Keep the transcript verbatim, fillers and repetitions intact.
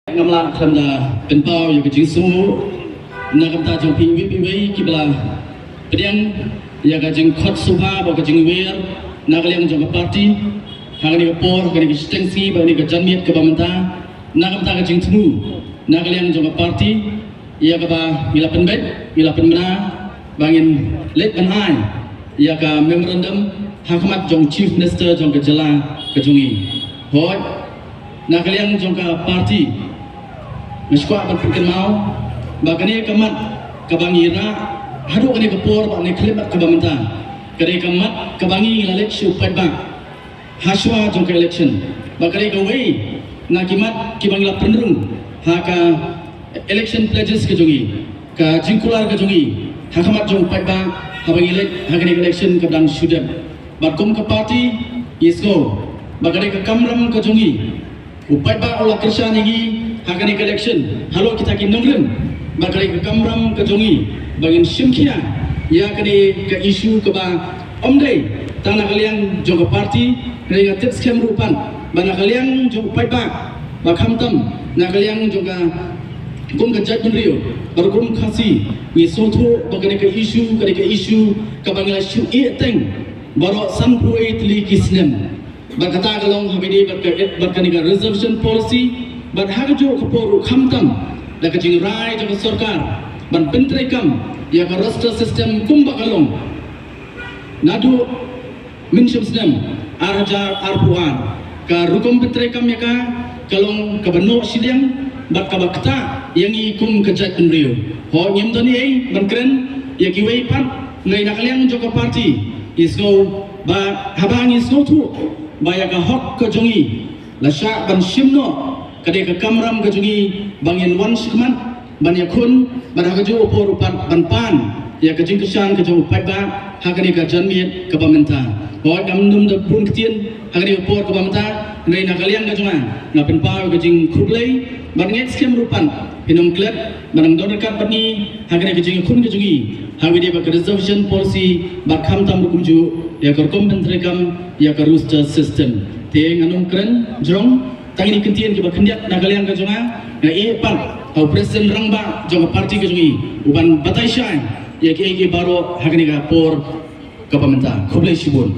Ngam lah khlem da pynpaw ïa ka jingsngew na ka bynta jong phi iwei pa iwei kiba la pdiang ïa ka jingkhot sngewbha bad ka jingwer na ka liang jong ka party ha kane ka por, ha kane ka shiteng sngi bad kane ka janmiet kaba mynta, na ka bynta ka jingthmu na ka liang jong ka party ïa kaba ngi la pynbeit, ngi la pynbna ba ngin leit ban ai ïa ka memorandum ha khmat jong Chief Minister jong ka jylla ka jong ngi. Hooid, na ka liang jong ka party, nga sngewkwah ban pynkynmaw ba kane ka mat kaba ngi rah haduh kane ka por bad kane ka khyllipmat kaba mynta, kane ka mat kaba ngi la leit shu paidbah ha shuwa jong ka election. Bad kane kawei na ki mat kiba ngi la pynrung ha ka election pledges ka jong ngi, ka jingkular ka jong ngi ha khmat jong u paidbah haba ngi leit ha kane ka election kaba dang shu dep. Bad kum ka party ngi sngew ba kane ka kamram ka jong ngi, u paidbah u la kyrshan ïa ngi ha kane ka election halor kita ki nongrim. Bad kane ka kamram ka jong ngi ba ngin shim khia ïa kane ka issue kaba ym dei tang na ka liang jong ka party, hynrei nga tip skhem ruh pat ba na ka liang jong u paidbah, ba khamtam na ka liang jong ka kum ka jaitbynriew bad kum Khasi, ngi sngewthuh ba kane ka issue, kane ka issue kaba ngi la shu ïeh teng baroh sanphew wei tylli ki snem. Bad kata ka long ha kaba ïadei bad ka, bad kane ka reservation policy, bad ha kajuh ka por ruh khamtam da ka jingrai jong ka sorkar ban pyntreikam ïa ka roster system kumba ka long. Naduh mynshem snem ar hajar arphew ar, ka rukom pyntreikam ïa ka ka long kaba noh shiliang bad kaba ktah ïa ngi kum ka jaitbynriew. Hooid, ngim don ei ei ban kren ïa kiwei pat, hynrei na ka liang jong ka party ngi sngew ba haba ngi sngewthuh ba ïa ka hok ka jong ngi la shah ban shim noh, ka dei ka kamram ka jong ngi ba ngin wan shakhmat ban ïakhun, bad ha kajuh ka por ruh pat ban pan ïa ka jingkyrshan ka jong u paidbah ha kane ka janmiet kaba mynta. Hooid, ngam nym da bun ktien ha kane ka por kaba mynta, hynrei na ka liang ka jong nga, nga pynpaw ka jingkhublei bad ngeit skhem ruh pat phin ym klet ban nang don ryngkat bad ngi ha kane ka jingïakhun ka jong ngi ha kaba ïadei bad ka reservation policy bad khamtam ruh kumjuh ïa ka rukom pyntreikam ïa ka roster system. Te ngan ym kren jrong, tang kine ki kyntien kiba khyndiat na ka liang ka jong nga, nga ïeh pat ha u President Rangbah jong ka party ka jong ngi u ban batai shai ïa kiei kiei baroh ha kane ka por kaba mynta. Khublei shibun.